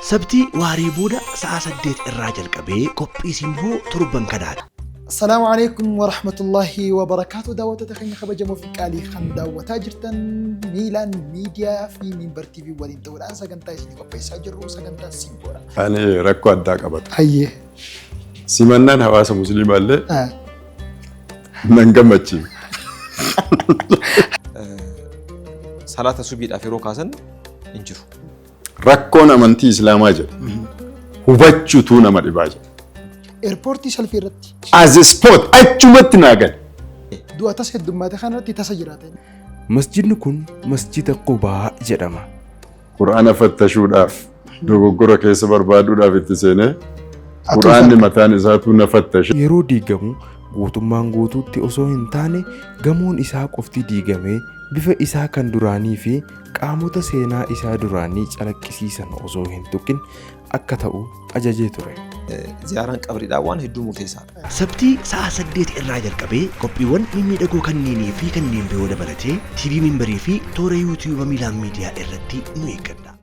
Sabtii waaree booda sa'a 8 irraa jalqabee qophii simboo torban kanaati. Assalaamu alaikum warahmatullahi wabarakaatu. Daawwattoota keenya kabajamoo fi qaalii kan daawwataa jirtan, Miilaan Miidiyaa fi Minbar TV waliin ta'uudhaan sagantaa isinii qopheessaa jirru sagantaa Simboodha. Ani rakkoo addaa qabata. Hayyee. Simannaan hawaasa musliimaa illee nan gammachiifne. Salaata subiidhaaf yeroo kaasan hin jiru. Rakkoon amantii Islaamaa jedha. Hubachuutu nama dhibaa jedha. Eerpoortii salfii irratti. As a spot achumatti naa gale. Du'a tasa heddummaate kanarratti tasa jiraate. Masjidni kun Masjida Qubaa jedhama. Qur'aana fattashuudhaaf, dogoggora keessa barbaaduudhaaf itti seenee, Qur'aanni mataan isaatuu na fattashe. Yeroo diigamu guutummaan guutuutti osoo hin taane gamoon isaa qofti diigamee bifa isaa kan duraanii fi qaamota seenaa isaa duraanii calaqqisiisan osoo hin tuqin akka ta'u ajajee ture. Ziyaaraan qabriidhaa waan hedduu murteessaadha. Sabtii sa'a 8 irraa jalqabee qophiiwwan mimmiidhagoo kanneenii fi kanneen biroo dabalatee TV Minbarii fi toora YouTube Miilaan Miidiyaa irratti nu eeggadha.